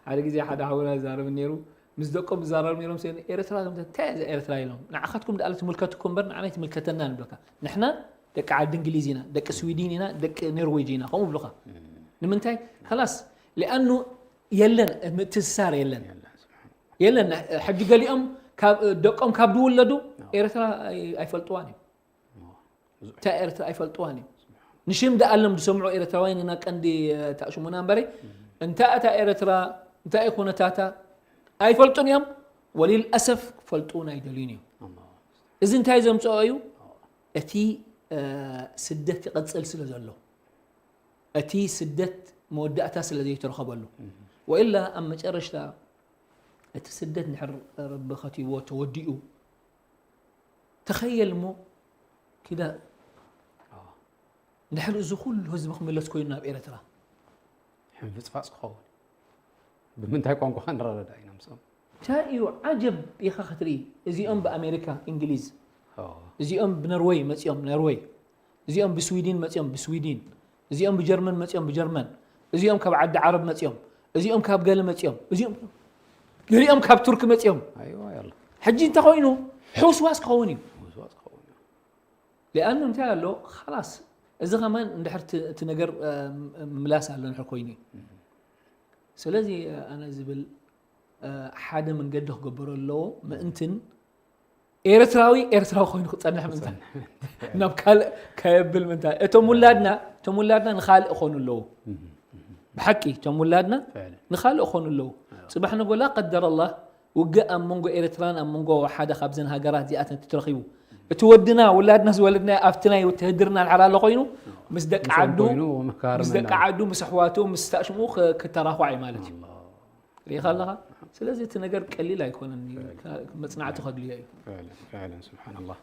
ሓደ ግዜ ሓደ ሓውና ይዛረብ ነይሩ፣ ምስ ደቆም ይዛረቡ ነይሮም፣ ሴ-፣ ኤርትራ፣ እንታይ እዛ ኤርትራ ኢሎም? ንዓኻትኩም ደኣ ትምልከትኩም እምበር ንዓና ኣይትምልከተና ንብለካ። ንሕና ደቂ ዓዲ እንግሊዝ ኢና፣ ደቂ ስዊድን ኢና፣ ደቂ ኖርዌጅ ኢና፣ ከምኡ ይብሉኻ። ንምንታይ? ኸላስ፣ ሊኣኑ የለን፣ ምትእስሳር የለን። የለን፣ ስብሓን። የለን፣ ሕጂ ገሊኦም ካብ፣ ደቆም ካብ ዝውለዱ ኤርትራ ኣይ-፣ ኣይፈልጥዋን እዮም። እታ ኤርትራ ኣይፈልጥዋን እዮም። ንሽም ደኣ ኣለም ዝሰምዑ ኤርትራውያን ኢና ቀንዲ፣ እ፣ ተኣሽሙና እምበረይ፣ እንታ እታ ኤርትራ፣ እንታይ እዩ ኩነታታ ኣይፈልጡን እዮም። ወሊልኣሰፍ ክፈልጡ እውን ኣይደልዩን እዮም። ኣላሁ። እዚ እንታይ ዘምጽኦ እዩ? እቲ፣ እ፣ ስደት ይቐጽል ስለ ዘሎ፣ እቲ ስደት መወዳእታ ስለ ዘይተረኸበሉ፣ ወኢላ ኣብ መጨረሽታ እቲ ስደት እንድሕር ረቢ ከቲብዎ ተወዲኡ፣ ተኸየል እሞ ኪዳ። ኣዎ። እንድሕር እዚ ኩሉ ህዝቢ ክምለስ ኮይኑ ናብ ኤርትራ፣ ሕንፍፅፋፅ ክኸውን። ብምንታይ ቋንቋ ንረዳዳ ኢና ምስኦም? እንታይ እዩ ዓጀብ ኢኻ ክትርኢ። እዚኦም ብኣሜሪካ፣ እንግሊዝ፣ ኣዎ። እዚኦም ብኖርወይ መፂኦም፣ ኖርወይ፣ እዚኦም ብስዊድን መፂኦም፣ ብስዊድን፣ እዚኦም ብጀርመን መፂኦም፣ ብጀርመን፣ እዚኦም ካብ ዓዲ ዓረብ መፂኦም፣ እዚኦም ካብ ገለ መፂኦም፣ እዚኦም ገሊኦም ካብ ቱርክ መፂኦም። ኣይዋ ያላ። ሕጂ እንተኾይኑ ሕውስዋስ ክኸውን እዩ። ምውስዋስ ክኸውን እዩ። ሊኣኑ እንታይ ኣሎ፣ ኻላስ፣ እዚ ኸማን እንድሕር እቲ፣ እቲ ነገር፣ እ፣ ምምላስ ኣሎ እንድሕር ኮይኑ እዩ። ስለዚ፣ እ፣ ኣነ ዝብል፣ እ፣ ሓደ መንገዲ ክገበሮ ኣለዎ። ምእንትን ኤርትራዊ፣ ኤርትራዊ ኮይኑ ክጸንሕ ምንታይ፣ ናብ ካልእ ከየብል ምንታይ። እቶም ውላድና፣ እቶም ውላድና ንኻልእ ክኾኑ ኣለዉ። ብሓቂ፣ እቶም ውላድና ፍዕሊ። ንኻልእ ክኾኑ ኣለዉ። ጽባሕ ንጎ ላ ቀደረ ኣላህ፣ ውግእ ኣብ መንጎ ኤርትራን ኣብ መንጎ ሓደ ካብዘን ሃገራት እዚኣተን ትረኺቡ። እቲ ወድና፣ ውላድና ዝወለድናዮ ኣብቲ ናይ ውትህድርና ድሓር ኣሎ ኮይኑ፣ ምስ ደቂ ምስኦም ዓዱ፣ ኮይኑ መካሪ ምስ ደቂ መናሪ። ዓዱ፣ ምስ ኣሕዋቱ፣ ምስ ኣሽሙ ክ-፣ ክተራኳዕ እዩ ማለት እዩ። ኣላህ። ሪኢኻ ኣለኻ? ስለዚ እቲ ነገር ቀሊል ኣይኮነን። መጽናዕቲ ከድልዮ እዩ። ፍዕለን፣ ፍዕለን፣ ስብሓንላህ።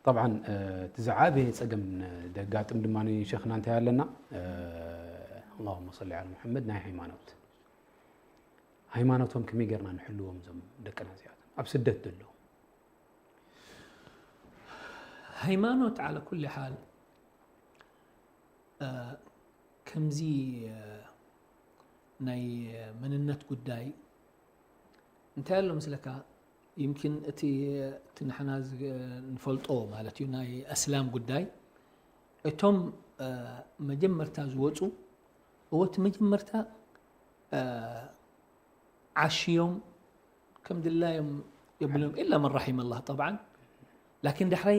ጠብዓን፣ እ፣ እቲ ዝዓበየ ጸገም ደጋጥም ድማ ሸኽና እንታይ ኣለና? እ፣ ኣላሁመ ሰሊ ዓላ ሙሐመድ፣ ናይ ሃይማኖት። ሃይማኖቶም ከመይ ጌርና ንሕልዎም እዞም ደቅና እዚኣቶም? ኣብ ስደት ዘለዉ። ሃይማኖት ዓለ ኩሊ ሓል፣ እ፣ ከምዚ፣ እ፣ ናይ መንነት ጉዳይ እንታይ ኣሎ ምስለካ፣ ይምኪን እቲ፣ እቲ ንሕና ዝ-፣ ንፈልጦ ማለት እዩ፣ ናይ ኣስላም ጉዳይ፣ እቶም፣ እ፣ መጀመርታ ዝወጹ፣ እወ፣ እቲ መጀመርታ፣ እ፣ ዓሽዮም ከም ድላዮም የብሎም፣ ኢላ መን ረሒመ ኣላህ ጠብዓን። ላኪን ዳሕራይ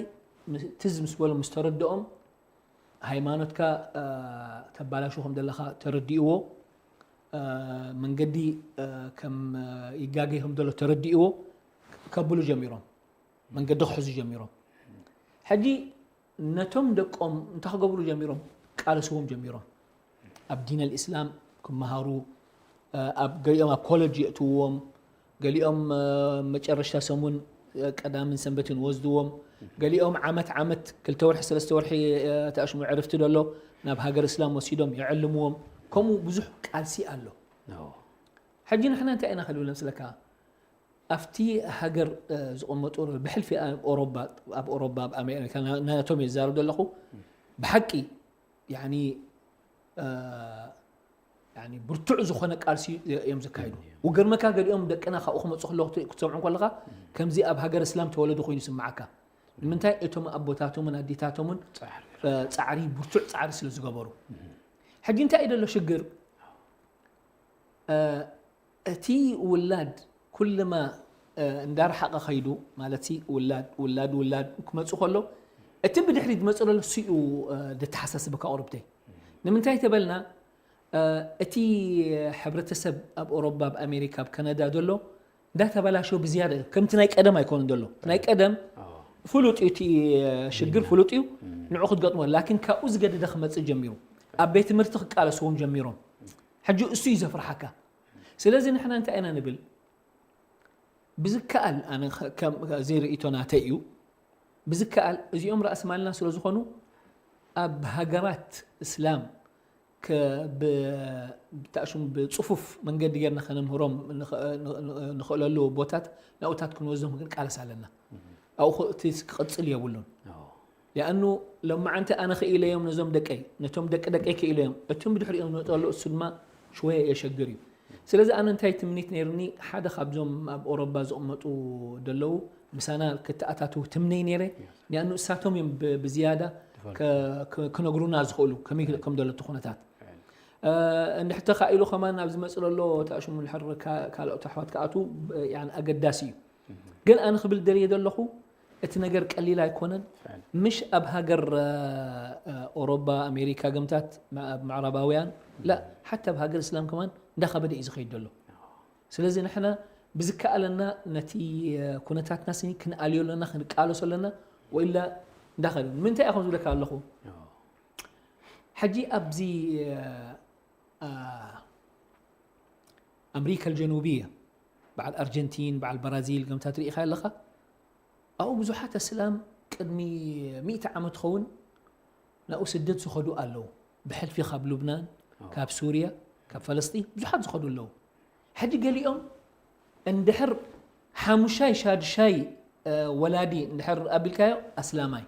ምስ-፣ ትዝ ምስ በሎም፣ ምስ ተረድኦም፣ ሃይማኖትካ፣ እ፣ ተባላሹ ከም ዘለኻ ተረዲእዎ፣ እ፣ መንገዲ፣ እ፣ ከም፣ እ፣ ይጋገይ ከም ዘሎ ተረዲእዎ፣ ከብሉ ጀሚሮም። መንገዲ ክሕዙ ጀሚሮም። ሕጂ ነቶም ደቆም እንታይ ክገብሩ ጀሚሮም? ቃለስዎም ጀሚሮም። ኣብ ዲን ኣልእስላም ክመሃሩ፣ እ፣ ኣብ ገሊኦም ኣብ ኮለጅ የእትውዎም፣ ገሊኦም፣ እ፣ መጨረሽታ ሰሙን፣ እ፣ ቀዳምን ሰንበትን ወስድዎም፣ ገሊኦም ዓመት ዓመት ክልተ ወርሒ ሰለስተ ወርሒ፣ እ፣ ተኣሽሙ ዕርፍቲ ደሎ ናብ ሃገር እስላም ወሲዶም የዕልምዎም። ከምኡ ብዙሕ ቃልሲ ኣሎ። ኖ። ሕጂ ንሕና እንታይ ኢና ክንብል መስለካ? ኣብቲ ሃገር፣ እ፣ ዝቕመጡ ብሕልፊ ኣብ ኦሮባ፣ ኣብ ኦሮባ፣ ኣብ ኣሜሪካ፣ ና-፣ ናቶም እየ ዝዛረብ ዘለኹ። ብሓቂ፣ ያኒ፣ እ፣ ያኒ ብርቱዕ ዝኾነ ቃልሲ እዮም ዘካይዱ። ውገርመካ ገሊኦም ደቅና ካብኡ ክመፁ ከለኹ ትርኢ-፣ ክትሰምዑ ከለኻ፣ ከምዚ ኣብ ሃገር እስላም ተወለዱ ኮይኑ ይስምዓካ። ንምንታይ? እቶም ኣቦታቶምን ኣዴታቶምን፣ ጻዕሪ። እ፣ ጻዕሪ፣ ብርቱዕ ጻዕሪ ስለ ዝገበሩ። ሕጂ እንታይ እዩ ዘሎ ሽግር? እ፣ እቲ ውላድ ኩልማ፣ እ፣ እንዳረሓቐ ከይዱ፣ ማለት ሲ ውላድ፣ ውላድ፣ ውላድ ክመጽእ ከሎ፣ እቲ ብድሕሪት ዝመጽእ ዘሎ እሱ እዩ፣ እ፣ ዘተሓሳስበካ ቁርብተይ። ንምንታይ ተበልና፣ እ፣ እቲ ሕብረተሰብ ኣብ ኦሮባ፣ ኣብ ኣሜሪካ፣ ኣብ ካናዳ ዘሎ እንዳተበላሸወ ብዝያዳ እዩ። ከምቲ ናይ ቀደም ኣይኮነን ዘሎ። ናይ ቀደም ኣዎ። ፍሉጥ እዩ፣ እቲ ሽግር ፍሉጥ እዩ። ንዑ ክትገጥሞ፣ ላኪን ካብኡ ዝገደደ ክመጽእ ጀሚሩ። ኣብ ቤት ትምህርቲ ክቃለስዎም ጀሚሮም። ሕጂ እሱ እዩ ዘፍርሓካ። ስለዚ ንሕና እንታይ ኢና ንብል? ብዝከኣል፣ ኣነ ከ-፣ ከም፣ እዚ ርእይቶ ናተይ እዩ። ብዝከኣል፣ እዚኦም ራእሲ ማልና ስለ ዝኾኑ፣ ኣብ ሃገራት እስላም ከ-፣ ብ-፣ ብታሽሙ ብጽፉፍ መንገዲ ጌርና ከነምህሮም ንኸ-፣ ን-፣ ን-፣ ንኽእለሉ ቦታት ናብኡታት ክንወስዶም ክንቃለስ ኣለና። ኣብኡ ኸ-፣ እቲ ክቕጽል የብሉን። ኣዎ። ሊኣኑ ሎማዓንቲ ኣነ ክኢለዮም ነዞም ደቀይ፣ ነቶም ደቂ ደቀይ ክኢለዮም፣ እቶም ብድሕሪኦም ዝመፁ ኣለዉ፣ እሱ ድማ ሽወየ የሸግር እዩ። ስለዚ ኣነ እንታይ ትምኒት ነይሩኒ፣ ሓደ ካብዞም ኣብ ኦሮባ ዝቕመጡ ደለዉ ምሳና ክተኣታተዉ ትምነይ ነይረ። ሊኣኑ እሳቶም እዮም ብ-፣ ብዝያዳ ከ-፣ ከ-፣ ክነግሩና ዝኽእሉ ከመይ ከም ዘሎ እቲ ኩነታት። እ፣ እንድሕር ተኻኢሉ ከማን ኣብ ዝመጽእ ዘሎ ተኣሽሙ እንድሕር ካ-፣ ካልኦት ኣሕዋት ክኣትዉ፣ እ፣ ያኒ ኣገዳሲ እዩ። ግን ኣነ ክብል ደልየ ዘለኹ፣ እቲ ነገር ቀሊል ኣይኮነን። ፍዕል። ምሽ ኣብ ሃገር፣ እ፣ እ፣ ኦሮባ፣ ኣሜሪካ፣ ገምታት፣ ማ-፣ ኣብ ምዕራባውያን፣ ላ፣ ሓታ ኣብ ሃገር እስላም ከማን እንዳኸበደ እዩ ዝኸይድ ዘሎ። ስለዚ ንሕና ብዝከኣለና ነቲ፣ እ፣ ኩነታትና ስኒ ክንኣልዮ ኣለና፣ ክንቃለሶ ኣለና፣ ወኢላ እንዳኸደ። ንምንታይ እየ ከምዚ ዝብለካ ኣለኹ? ሕጂ ኣብዚ፣ እ፣ እ፣ ኣምሪካ ኣልጀኑብያ፣ በዓል ኣርጀንቲን፣ በዓል ብራዚል፣ ገምታት ርኢኻ ኣለኻ። ኣብኡ ብዙሓት ኣስላም ቅድሚ ሚእቲ ዓመት ኸውን ናብኡ ስደት ዝኸዱ ኣለዉ። ብሕልፊ ካብ ሉብናን፣ ካብ ሱርያ፣ ካብ ፈለስጢን ብዙሓት ዝኸዱ ኣለዉ። ሕጂ ገሊኦም እንድሕር ሓሙሻይ፣ ሻዱሻይ፣ እ፣ ወላዲ እንድሕር ኣቢልካዮ ኣስላማይ።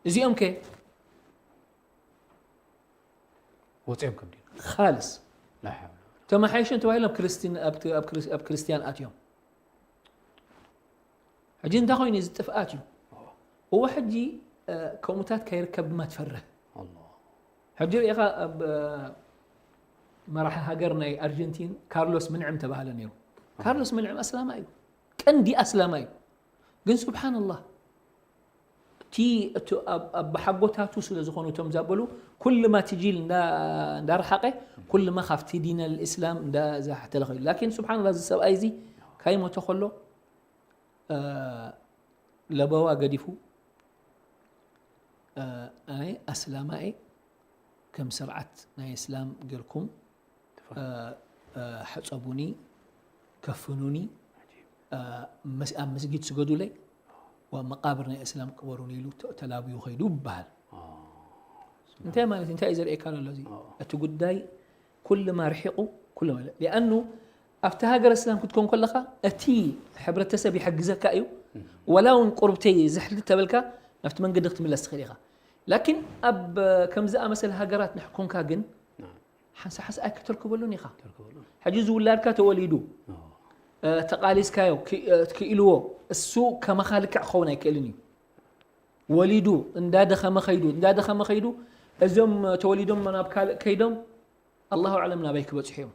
እዚኦም ከ ወፂኦም ከም ዲን ካልስ ላ ሓውላ ተመሓይሾም ተባሂሎም ክርስቲን-፣ ኣብ ት-፣ ኣብ ክርስ-፣ ኣብ ክርስቲያን ኣትዮም። ሕጂ እንታይ ኮይኑ እዚ ጥፍኣት እዩ። እዎ ሕጂ፣ እ፣ ከምኡታት ከይርከብ ድማ ትፈርህ። ኣላህ ሕጂ ርኢኻ ኣብ፣ እ፣ መራሒ ሃገር ናይ ኣርጀንቲን ካርሎስ ምንዕም ተባሃለ ነይሩ። ካርሎስ ምንዕም ኣስላማ እዩ። ቀንዲ ኣስላማ እዩ። ግን ስብሓንላህ እቲ እቲ ኣብ ኣባሓጎታቱ ስለ ዝኾኑ እቶም ዛበሉ ኩልማ ትጂል እንዳ እንዳረሓቐ ኩልማ ካብቲ ዲን ኣልእስላም እንዳ ዛሕተለ ኸይዱ። ላኪን ስብሓንላህ እዚ ሰብኣይ እዚ ካይሞተ ከሎ፣ እ፣ ለበዋ ገዲፉ፣ እ፣ ኣነ ኣስላማኤ ከም ስርዓት ናይ እስላም ጌርኩም፣ እ፣ እ፣ ሕጸቡኒ፣ ከፍኑኒ፣ እ፣ መስ-፣ ኣብ መስጊድ ስገዱለይ፣ ወመቃብር ናይ እስላም ቅበሩኒ ኢሉ ተ-፣ ተላብዩ ኸይዱ ይበሃል። እንታይ ማለት እዩ? እንታይ እዩ ዘርእየካ ዘሎ እዚ? እቲ ጉዳይ ኩልማ ርሒቑ፣ ኩልማ ለ-፣ ሊኣኑ ኣብቲ ሃገር እስላም ክትኮን ከለኻ እቲ ሕብረተሰብ ይሕግዘካ እዩ። ወላ እውን ቁርብተይ ዝሕል ተበልካ ናብቲ መንገዲ ክትምለስ ትኽእል ኢኻ። ላኪን ኣብ ከምዚ ኣመሰለ ሃገራት ንሕኮንካ ግን ሓንሳ ሓንሳ ኣይክተርክበሉን ኢኻ። ሕጂ እዚ ውላድካ ተወሊዱ፣ እ፣ ተቓሊስካዮ፣ ክ-፣ እ፣ ክኢልዎ፣ እሱ ከማኻ ልክዕ ክኸውን ኣይክእልን እዩ። ወሊዱ እንዳደኸመ ኸይዱ፣ እንዳደኸመ ኸይዱ፣ እዞም ተወሊዶም ናብ ካልእ ከይዶም ኣላሁ ኣዕለም ናበይ ክበጽሑ እዮም።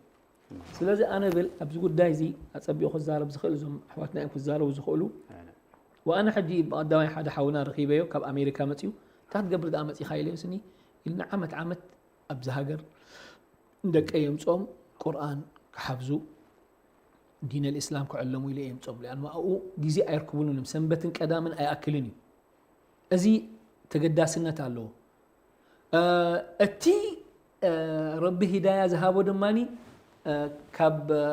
ስለዚ ኣነ ብል ኣብዚ ጉዳይ እዚ ኣጸቢቑ ክዛረብ ዝኽእል እዞም ኣሕዋትና እዮም ክዛረቡ ዝኽእሉ። ወኣነ ሕጂ ብቐዳማይ ሓደ ሓውና ረኺበዮ ካብ ኣሜሪካ መጺኡ፣ እንታይ ክትገብር ደኣ መጺኻ ኢለዮ ስኒ ኢልና ዓመት ዓመት ኣብዚ ሃገር ንደቀይ የምጽኦም ቁርኣን ክሓፍዙ ዲን ኣልእስላም ክዕለሙ ኢለ የምጽኦም። ሊኣኑ ኣብኡ ግዜ ኣይርክቡሉን እዮም። ሰንበትን ቀዳምን ኣይኣክልን እዩ። እዚ ተገዳስነት ኣለዎ። እ፣ እቲ፣ እ፣ ረቢ ሂዳያ ዝሃቦ ድማኒ፣ እ፣ ካብ፣ እ፣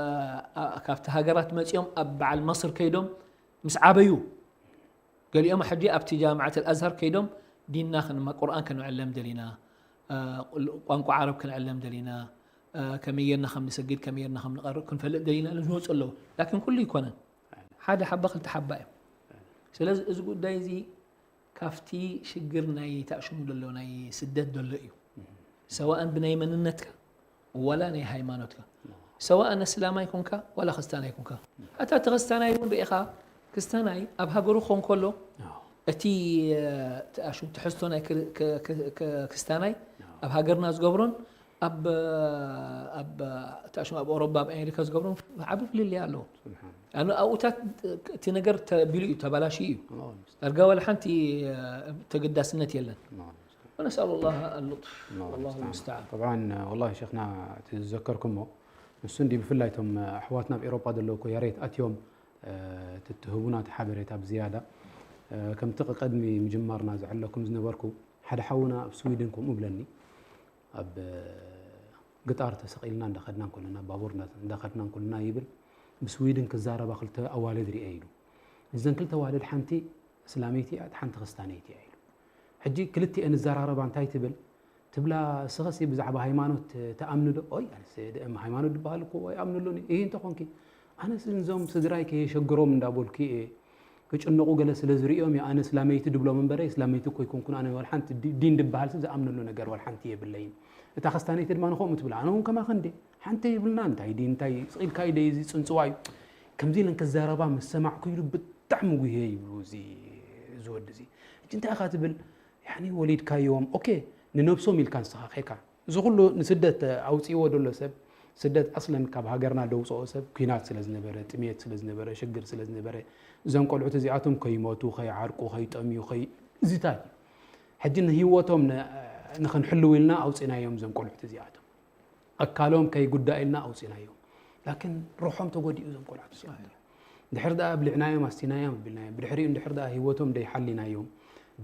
ካብቲ ሃገራት መጺኦም ኣብ በዓል መስር ከይዶም ምስ ዓበዩ፣ ገሊኦም ሕጂ ኣብቲ ጃምዓት ኣልኣዝሃር ከይዶም ዲንና ክንማ-፣ ቁርኣን ክንዕለም ደሊና፣ እ፣ ቋንቋ ዓረብ ክንዕለም ደሊና፣ እ፣ ከመይ ጌርና ከም ንሰግድ፣ ከመይ ጌርና ከም ንቐርእ ክንፈልጥ ደሊና ኢሎም ዝመጹ ኣለዉ። ላኪን ኩሉ ኣይኮነን። ሓደ ሓባ ክልተ ሓባ እዮም። ስለዚ እዚ ጉዳይ እዚ ካብቲ ሽግር ናይ ታእሽሙ ዘሎ ናይ ስደት ዘሎ እዩ። ሰዋእን ብናይ መንነትካ ዋላ ናይ ሃይማኖትካ፣ ሰዋእን እስላማይ ኮንካ ዋላ ክስታናይ ኮንካ። ኣታ እቲ ክስታናይ እውን ርኢኻ፣ ክስታናይ ኣብ ሃገሩ ክኾን ከሎ እቲ፣ እ፣ ታእሽሙ ትሕዝቶ ናይ ክር-፣ ክ-፣ ክ-፣ ክ-፣ ክስታናይ ኣብ ሃገርና ዝገብሮን ኣብ፣ ኣብ ታእሽሙ ኣብ ኣውሮፓ ኣብ ኣሜሪካ ዝገብሮን ዓቢ ፍልልይ ኣለዎ። ስብሓን ኣነ ኣብኡታት እቲ ነገር ተቢሉ እዩ፣ ተባላሽዩ እዩ። ኣላሁ ዳርጋ ዋላ ሓንቲ፣ እ፣ ተገዳስነት የለን። ኣላሁ ونسأل الله اللطف الله والله المستعان. المستعان. طبعا والله شيخنا እቲ ዝዘከርኩሞ ንሱ እንዲ ብፍላይ እቶም ኣሕዋትና ኣብ ኤሮጳ ዘለዉ እኮ ያሬት ኣትዮም፣ እ፣ ትትህቡና እቲ ሓበሬታ ብዝያዳ፣ እ፣ ከምቲ ቀድሚ ምጅማርና ዝዕለኩም ዝነበርኩ ሓደ ሓውና ኣብ ስዊድን ከምኡ ብለኒ ኣብ ግጣር ተሰቒልና እንዳኸድና እንከለና፣ ባቡር እንዳ-፣ እንዳኸድና እንከለና ይብል፣ ብስዊድን ክዛረባ ክልተ ኣዋልድ ሪኤ ኢሉ። እዘን ክልተ ኣዋልድ ሓንቲ እስላመይቲ እያ፣ እታ ሓንቲ ክስታነይቲ እያ ኢሉ። ሕጂ ክልቲኤን እዘራረባ እንታይ ትብል? ትብላ፣ እስኸሲ ብዛዕባ ሃይማኖት ትኣምኒ ዶ? ኦይ፣ ኣነስ ደም ሃይማኖት ዝበሃል እኮ ኣይኣምነሉን እየ። እሂ እንተኾንኪ፣ ኣነስ ንዞም ስድራይ ከየሸግሮም እንዳበልኩ እየ ክጭነቑ ገለ ስለ ዝርእዮም እየ ኣነ እስላመይቲ ድብሎም እምበረ፣ እስላመይቲ እኮ ኣይኮንኩን ኣነ፣ ዋላ ሓንቲ ዲ-፣ ዲን ድበሃልሲ ዝኣምነሉ ነገር ዋላ ሓንቲ የብለይን። እታ ክስታነይቲ ድማ ንኸምኡ ትብል፣ ኣነ እውን ከማኺ እንዴ፣ ሓንቲ የብልና፣ እንታይ ዲን፣ እንታይ ስቕ ኢልካ እዩ ደይ፣ እዚ ጽንጽዋ እዩ። ከምዚ ኢለን ክዛረባ ምስ ሰማዕኩ ኢሉ ብጣዕሚ ጉህየ ይብሉ እዚ፣ እዚ ወዲ እዚ። ሕጂ እንታይ ኢኻ ትብል? ያኒ ወሊድካዮም፣ ኦኬ፣ ንነብሶም ኢልካ ንስኻ ኸይካ። እዚ ኩሉ ንስደት ኣውጺእዎ ደሎ ሰብ፣ ስደት ኣስለን ካብ ሃገርና ደውጽኦ ሰብ፣ ኲናት ስለ ዝነበረ፣ ጥሜት ስለ ዝነበረ፣ ሽግር ስለ ዝነበረ፣ እዞም ቆልዑት እዚኣቶም ከይሞቱ፣ ከይዓርቁ፣ ከይጠምዩ፣ ከይ-፣ እዚታት እዩ። ሕጂ ንህይወቶም ን-፣ ንኽንሕልው ኢልና ኣውጺእናዮም እዞም ቆልዑት እዚኣቶም። ኣካሎም ከይጉዳእ ኢልና ኣውጺእናዮም። ላኪን ሩሖም ተጎዲኡ እዞም ቆልዑት እዚኣቶም። ድሕር ደኣ ኣብሊዕናዮም፣ ኣስቲናዮም፣ ኣቢልናዮም። ብድሕሪኡ እንድሕር ደኣ ህይወቶም ደይሓሊናዮም፣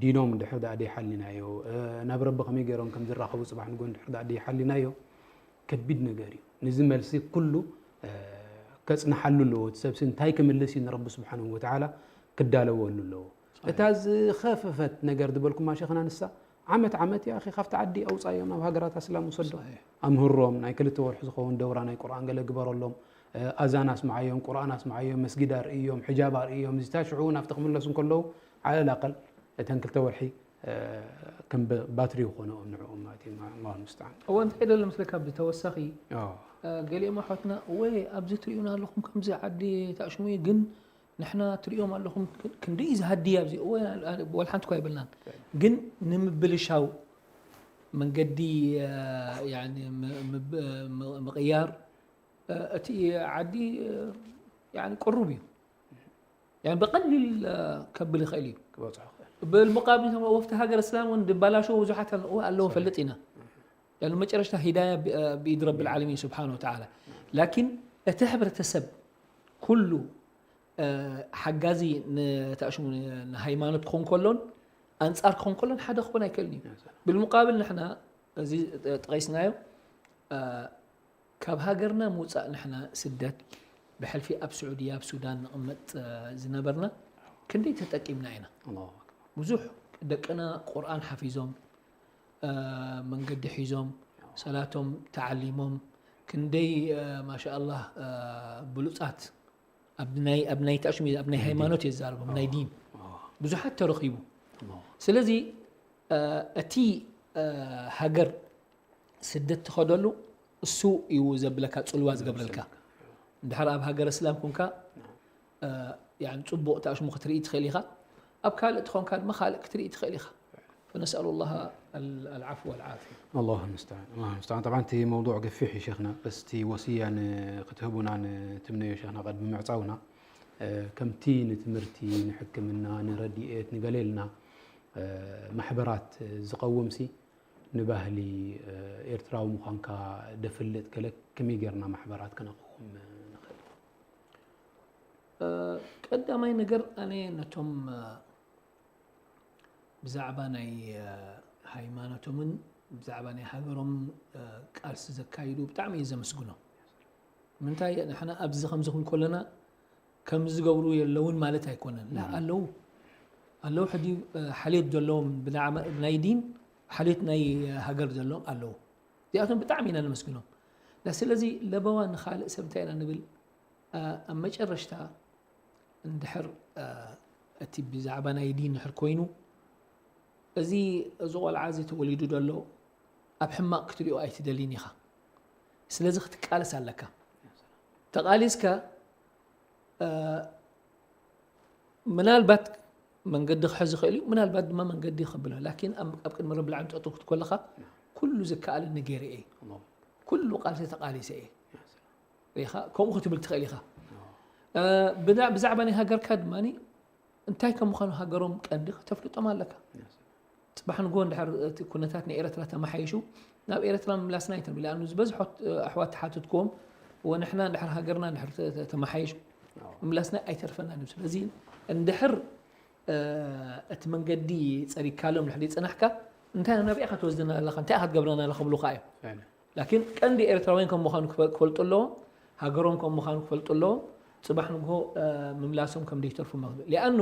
ዲኖም እንድሕር ደኣ ደይሓሊናዮ፣ እ፣ ናብ ረቢ ከመይ ገይሮም ከም ዝራኸቡ ጽባሕ ንግሆ እንድሕር ደኣ ደይሓሊናዮ፣ ከቢድ ነገር እዩ። ነዚ መልሲ ኩሉ፣ እ፣ ከጽንሓሉ ኣለዎ። እቲ ሰብሲ እንታይ ክምልስ እዩ ንረቢ ስብሓንሁ ወተዓላ ክዳለወሉ ኣለዎ። እታ ዝኸፈፈት ነገር ዝበልኩማ ሸኽና ንሳ ዓመት ዓመት እያ፣ እኺ፣ ካብቲ ዓዲ ኣውጻዮም ናብ ሃገራት ኣስላም ውሰዶም። ኣምህሮም፣ ናይ ክልተ ወርሒ ዝኸውን ደውራ ናይ ቁርኣን ገለ ግበረሎም። ኣዛን ኣስምዓዮም፣ ቁርኣን ኣስምዓዮም፣ መስጊድ ኣርእዮም፣ ሕጃብ ኣርእዮም። እዚታ ሽዑ ናብቲ ክምለሱ እንከለዉ ዓለል ኣቀል እተን ክልተ ወርሒ ከም ባትሪ ይኾነኦም ንዕኦም ማለት እዩ። ኣላሁ ሙስተዓን። እወ፣ እንታይ ደሎ ምስለካ ብተወሳኺ፣ ኣዎ። ገሊኦም ኣሕዋትና፣ "እወ፣ ኣብዚ ትርእዩና ኣለኹም ከምዚ ዓዲ ተኣሽሙ እዩ፣ ግን ንሕና ትርእዮም ኣለኹም ክ-፣ ክንደይ እዩ ዝሃዲ ኣብዚ?" እወ፣ ወላ ሓንቲ እኳ ኣይበልናን። ግን ንምብልሻው መንገዲ፣ ያኒ ም-፣ ምብ-፣ ም-፣ ምቕያር፣ እቲ ዓዲ፣ ያኒ ቅሩብ እዩ። ያኒ ብቐሊል ከብል ይኽእል እዩ። ክበጽሖ ይኽእል። ብልሙቃብል ወፍቲ ሃገር እስላም እውን ድባላሸው ብዙሓት ኣለዎ፣ ኣለዎ፣ ፈልጥ ኢና። ያኒ መጨረሽታ ሂዳያ ብ-፣ ብኢድ ረብል ዓለሚን ስብሓን ወተዓላ። ላኪን እቲ ሕብረተሰብ ኩሉ፣ እ፣ ሓጋዚ ንተኣሽሙ ንሃይማኖት ክኾን ከሎን ኣንጻር ክኾን ከሎን ሓደ ክኾን ኣይክእልን እዩ። ብልሙቃብል ንሕና እዚ ጠቒስናዮ፣ እ፣ ካብ ሃገርና ምውጻእ ንሕና ስደት ብሕልፊ ኣብ ስዑድያ፣ ኣብ ሱዳን ንቕመጥ፣ እ፣ ዝነበርና ክንደይ ተጠቂምና ኢና። ኣላሁ ኣክበር። ብዙሕ ደቅና ቁርኣን ሓፊዞም፣ እ፣ መንገዲ ሒዞም፣ ሰላቶም ተዓሊሞም፣ ክንደይ፣ እ፣ ማሻኣላህ፣ እ፣ ብሉጻት ኣብ ናይ፣ ኣብ ናይ ተኣሽሙ፣ ኣብ ናይ ናይ ሃይማኖት ዲን። እየ ዝዛረቦም፣ ናይ ኣዎ። ዲን ኣዎ። ብዙሓት ተረኺቡ። ኣዎ። ስለዚ፣ እ፣ እቲ፣ እ፣ ሃገር ስደት ትኸደሉ እሱ እዩ ዘብለካ፣ ጽልዋ ዝገብረልካ። እንድሕር ኣብ ሃገር እስላም ኮንካ፣ እ፣ ያኒ ጽቡቕ ተኣሽሙ ክትርኢ ትኽእል ኢኻ። ኣብ ካልእ ትኾንካ ድማ ካልእ ክትርኢ ትኽእል ኢኻ። فنسأل الله ال-، العفو والعافية. ኣላሁ ሙስተዓን፣ ኣላሁ ሙስተዓን። ጠብዓን እቲ መውዱዕ ገፊሕ እዩ ሸኽና፣ በስ እቲ ወስያ ን-፣ ክትህቡና ንትምነዮ ሸኽና፣ ቅድሚ ምዕጻውና፣ እ፣ ከምቲ ንትምህርቲ፣ ንሕክምና፣ ንረድኤት፣ ንገለ ኢልና፣ እ፣ ማሕበራት ዝቐውምሲ፣ ንባህሊ፣ እ፣ ኤርትራዊ ምዃንካ ደፍልጥ ገለ ከመይ ጌርና ማሕበራት ከነቕውም ንኽእል? እ፣ ቀዳማይ ነገር ኣነ ነቶም፣ እ፣ ብዛዕባ ናይ፣ እ፣ ሃይማኖቶምን ብዛዕባ ናይ ሃገሮም፣ እ፣ ቃልሲ ዘካይዱ ብጣዕሚ እየ ዘመስግኖም። ምንታይ ንሕና ኣብዚ ከምዚ ክንኮለና ከምዚ ዝገብሩ የለውን ማለት ኣይኮነን። ላ፣ እም። ኣለዉ። ኣለዉ ሕጂ፣ እ፣ ሓልዮት ዘለዎም ብዛዕባ ናይ ዲን፣ ሓልዮት ናይ ሃገር ዘለዎም ኣለዉ። እዚኣቶም ብጣዕሚ ኢና ነመስግኖም። ላ፣ ስለዚ ለበዋ ንኻልእ ሰብ እንታይ ኢና ንብል? እ፣ ኣብ መጨረሽታ እንድሕር፣ እ፣ እቲ ብዛዕባ ናይ ዲን እንድሕር ኮይኑ፣ እዚ፣ እዚ ቆልዓ እዚ ተወሊዱ ዘሎ ኣብ ሕማቕ ክትሪኦ ኣይትደልን ኢኻ። ስለዚ ክትቃለስ ኣለካ። ተቓሊስካ፣ እ፣ ምናልባት መንገዲ ክሕዝ ይኽእል እዩ፣ ምናልባት ድማ መንገዲ ከብሎ። ላኪን ኣብ፣ ኣብ ቅድሚ ረብል ዓለሚን ጠጠው ክትኮለኻ ኩሉ ዝከኣለኒ ገይረ እየ። ኣላሁ። ኩሉ ቃልሲ ተቓሊሰ እየ። ሪኢኻ፣ ከምኡ ክትብል ትኽእል ኢኻ። እ፣ ብዛ-፣ ብዛዕባ ናይ ሃገርካ ድማ እንታይ ከም ምዃኑ ሃገሮም ቀንዲ ከተፍልጦም ኣለካ። ጽባሕ ንግሆ እንድሕር እቲ ኩነታት ናይ ኤርትራ ተመሓይሹ፣ ናብ ኤርትራ ምምላስና ኣይተርፍ። ለኣኑ ዝበዝሖ ኣሕዋት ተሓትትክዎም፣ ወንሕና እንድሕር ሃገርና እንድሕር ተ-፣ ተ-፣ ተመሓይሹ፣ ኣዎ። ምምላስና ኣይተርፈናን እዩ። ስለዚ እንድሕር፣ እ፣ እቲ መንገዲ ጸሪግካሎም እንድሕር ዘይጸናሕካ፣ እንታይ ናበይ ኢኻ ትወስደና ኣለኻ? እንታይ ኢኻ ትገብረና ኣለኻ? ክብሉኻ እዮም። ፈዕለን። ላኪን ቀንዲ ኤርትራውያን ከም ምዃኑ ክፈ-፣ ክፈልጡ ኣለዎም፣ ሃገሮም ከም ምዃኑ ክፈልጡ ኣለዎም። ጽባሕ ንግሆ፣ እ፣ ምምላሶም ከም ዘይተርፉ መኽብል። ሊኣኑ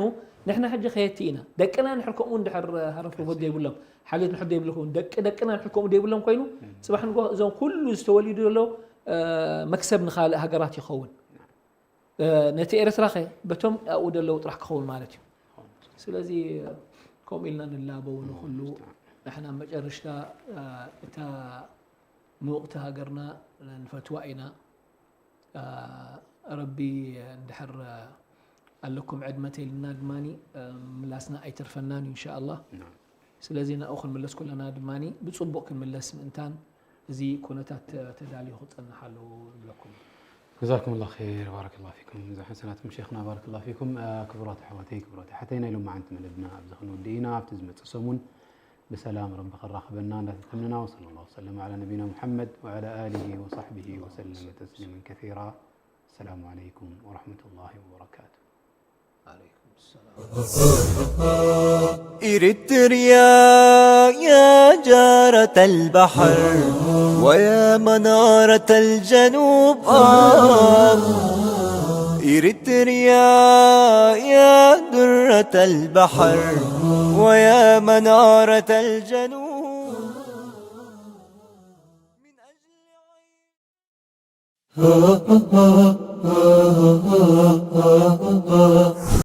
ንሕና ሕጂ ከየድቲ ኢና። ደቅና እንድሕር ከምኡ እንድሕር ሃረፍ ርቦት ዘይብሎም፣ ሓልዮት እንድሕር ዘይብሉ ክኸውን፣ ደቂ ደቅና እንድሕር ከምኡ ዘይብሎም ኮይኑ፣ እም። ጽባሕ ንግሆ እዞም ኩሉ ዝተወሊዱ ዘለዉ፣ እ፣ መክሰብ ንኻልእ ሃገራት ይኸውን። እ፣ ነቲ ኤርትራ ኸ በቶም ኣብኡ ዘለዉ ጥራሕ ክኸውን ማለት እዩ። ስለዚ ከምኡ ኢልና ንላበው ንኹሉ። ኣላሁ ሙስተዓን። ንሕና መጨረሽታ፣ እ፣ እታ ምውቕቲ ሃገርና ንፈትዋ ኢና። እ፣ ረቢ እንድሕር ኣለኩም ዕድመ ተይልና ድማኒ፣ እ፣ ምላስና ኣይተርፈናን እዩ፣ ኢንሻኣላህ። ናም። ስለዚ ናብኡ ክንምለስ ከለና ድማኒ ብጽቡቕ ክንምለስ ምእንታን እዚ ኩነታት ተ-፣ ተዳልዩ ክጸንሕ ኣለዎ ንብለኩም። ጀዛኩም ላሁ ኸይር፣ ባረከላሁ ፊኩም። ጀዛኩም ሐሰናት ሸይኽና፣ ባረከላሁ ፊኩም። እ፣ ክቡራት ኣሕዋተይ፣ ክቡራት ኣሓተይ፣ ናይ ሎማዓንቲ መደብና ኣብዚ ክንውድእ ኢና። ኣብቲ ዝመጽእ ሰሙን ብሰላም ረቢ ከራኽበና እንዳተተመና፣ ወሰለላሁ ወሰለም ዐላ ነቢና ሙሐመድ ወዐላ ኣሊሂ ወሰሕቢሂ ወሰለመ ተስሊመን ከሲራ። السلام عليكم ورحمة الله وبركاته. عليكم السلام. إريتريا يا جارة البحر ويا منارة الجنوب. آه. إريتريا يا درة البحر ويا منارة الجنوب.